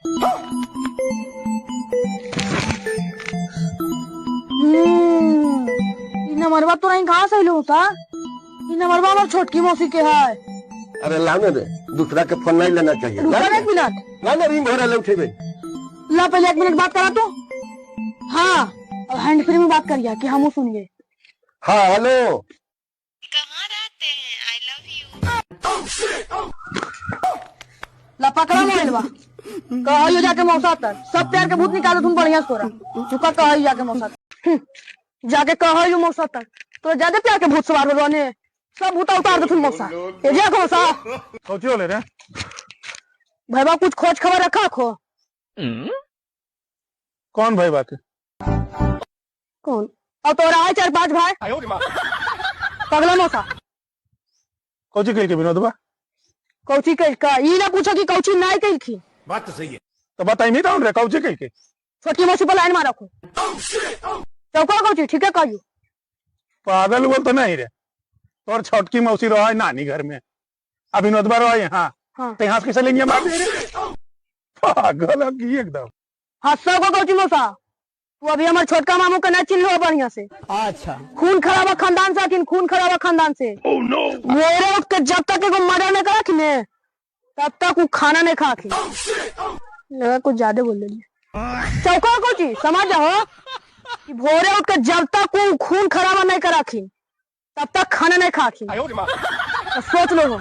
ई नंबरवा तोरा कहाँ से अइलो सा? ई नंबरवा हमर छोटकी मौसी के है। अरे लाने दे, दूसरा के फोन नहीं लेना चाहिए। रुको ना एक मिनट। ना ना, रिंग हो रहा है, उठेबे। ला पहले 1 मिनट बात करा तू। हाँ, अब हैंड फ्री में बात करिया कि हमू सुनिए। हाँ हेलो, कहाँ रहते हैं? I love you. ला पकड़ा मोबाइलवा, कहियो जाके मौसा तर सब प्यार के भूत निकालो तुम बढ़िया सोरा। चुका कहियो जाके मौसा तर, जाके कहियो मौसा तर तो ज्यादा प्यार के भूत सवार हो ने, सब भूता उतार दे तुम मौसा। ए जा मौसा। कौची होले रे? भाईबा कुछ खोज खबर रखा खो। कौन भाई बात? कौन? अब तोरा है 4-5 भाई। पगला मौसा। कौची कह के विनोद बा? कौची कह का? ई ना पूछो कि कौची नहीं कह की। बात तो सही है। तो बताई नहीं तो रे कौची कह के? छोटकी मौसी पर लाइन मारा को। चौका कौची ठीक है कहियो। पागल बोल तो नहीं रे, तोर छोटकी मौसी रहा है नानी घर में, अब विनोद बा रहा है यहाँ। हाँ। तो यहाँ से कैसे लेंगे मार दे रे? पागल है की एकदम। हाँ सब को कौची मौसा, तू अभी हमारे छोटका मामू के ना चिन्ह लो बढ़िया से। अच्छा। खून खराबा खानदान से, अखिन खून खराबा खानदान से। Oh, no. मोरे उठ के जब तक एगो मर्डर नहीं करा ने तब तक वो खाना नहीं खा के। लगा कुछ ज्यादा बोल दिया। चौका कौची समझ जाओ कि भोरे उठ के जब तक वो खून खराबा नहीं करा तब तक खाना नहीं खा। तो सोच लो,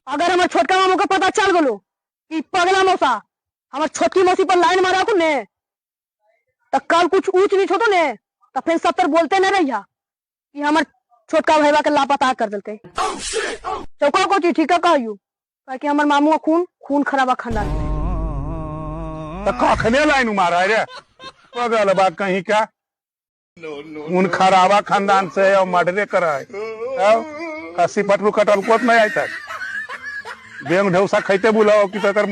अगर हमारे छोटका मामू का पता चल गलो कि पगला मौसा हमारे छोटकी मौसी पर लाइन मारा को ने, तो कल कुछ ऊंच नीच होतो ने तो फिर सब तर बोलते नहीं रहिया कि हमारे छोटका भाईबा के लापता कर दिलके। चौका कोची ठीक है कहियो, ताकि हमारे मामू का खून खून खराबा खानदान। तो कखने लाइन मारा रे पगल बा कहीं का? खून खराबा खानदान से और मर्डरे करा है। तब कसी पटरू कटल कोत नहीं आई तक बेंग ढौसा खाते बुलाओ कि तकर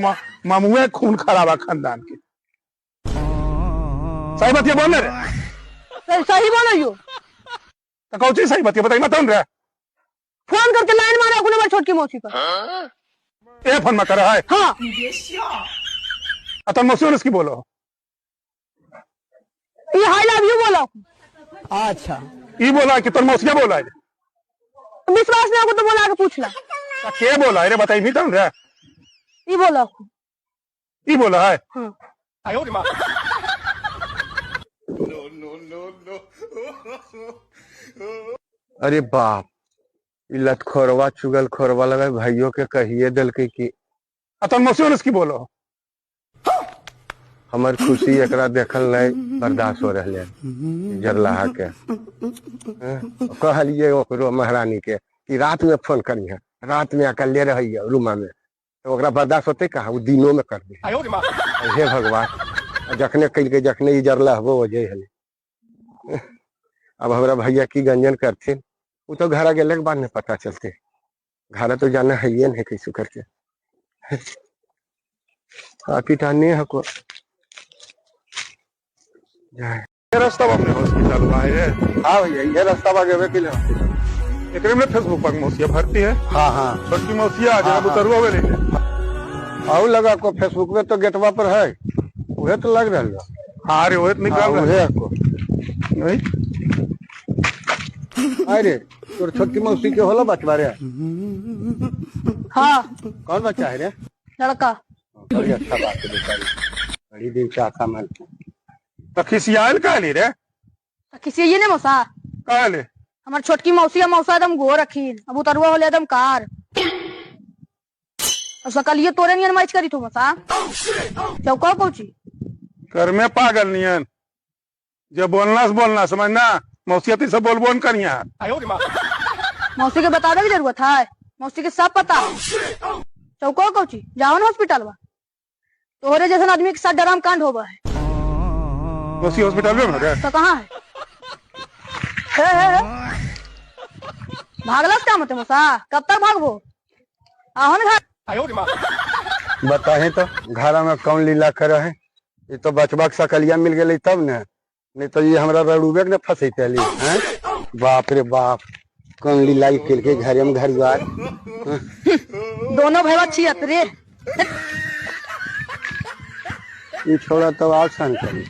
मामुए खून खराबा खानदान के। सही बात ये बोल रे? सही बोलो। तो कौची सही बात ये बताई मत रे। फोन करके लाइन मारा अपने बार छोटकी मौसी पर। ए फोन में करा है? हाँ। अतन मौसी उसकी बोलो। ये I love you बोलो। अच्छा। ये बोला कि तुम मौसिया बोला है? विश्वास नहीं आपको तो बोला के पूछ ला। तो के बोला है रे बताई नहीं तुम रे? ये बोला। ये बोला है? हाँ। अरे बाप, ई लतखोरवा चुगल खोरवा लगा भाइयों के कहिए दिल के कि अतन मौसी उसकी बोलो। हमर खुशी एकरा देखल नहीं बर्दाश्त हो रहा है जरलाहा के। कहलिए ओकरो महारानी के कि रात में फोन करिहे, रात में अकेले रहिए रूमा में, तो ओकरा बर्दाश्त होते कहाँ, वो दिनों में कर दे। हे भगवान, जखने कल के जखने ई जरला हो हो जाए हले। अब हमरा भैया की गंजन करथिन, वो तो घर गेले के बाद में पता चलते, घर तो जाना है ये नहीं कैसे करके। आप ही टाने हको। ये रास्ता अपने हॉस्पिटल में है। हाँ भैया, ये रास्ता बा गेबे के लिए हॉस्पिटल। एकरे में फेसबुक पर मौसिया भर्ती है। हाँ हाँ। छोटकी मौसिया आज हाँ, उतरुआ वे ले। आओ लगा को फेसबुक में तो गेटवा पर है, उहे तो लग रहा है। हाँ रे, उहे तो निकल हाँ, रहा है। उहे को। नहीं? अरे तोर छोटकी मौसी के होला बचवा रे? हाँ। कौन बच्चा है रे? लड़का। बड़ी अच्छा बात है बेचारी, बड़ी दिन से आशा मान। तो खिसियाल काली रे? तो खिसियाइए ने मौसा। काले? हमार छोटकी मौसी है, मौसा एकदम गोर रखीन, अब उतरुआ होले एकदम कार। और सकलिए तोरे नियन मैच करी तो मौसा। चौका कौची? कर में पागल नियन, जब बोलना से बोलना समझना, मौसी अति से बोल बोल करिया। मौसी के बतावे की जरूरत है, मौसी के सब पता। चौका कौची? जाओ ना हॉस्पिटल बा, तोहरे जैसन आदमी के साथ डराम कांड होबा है। मौसी हॉस्पिटल में भागे? तो कहाँ है? हे, हे, हे। भागलस क्या मते मौसा, कब तक भागबो? आहो ना घर। बताहे तो घर में कौन लीला करे है, ये तो बचबा के सकलिया मिल गई तब ने, नहीं तो ये हमरा रड़ुबे के न फंसैते हली हैं। बाप रे बाप, कौन लीला के के घरे में घर द्वार। दोनों भैया छियत रे। ई छोड़ा तब और सन करी।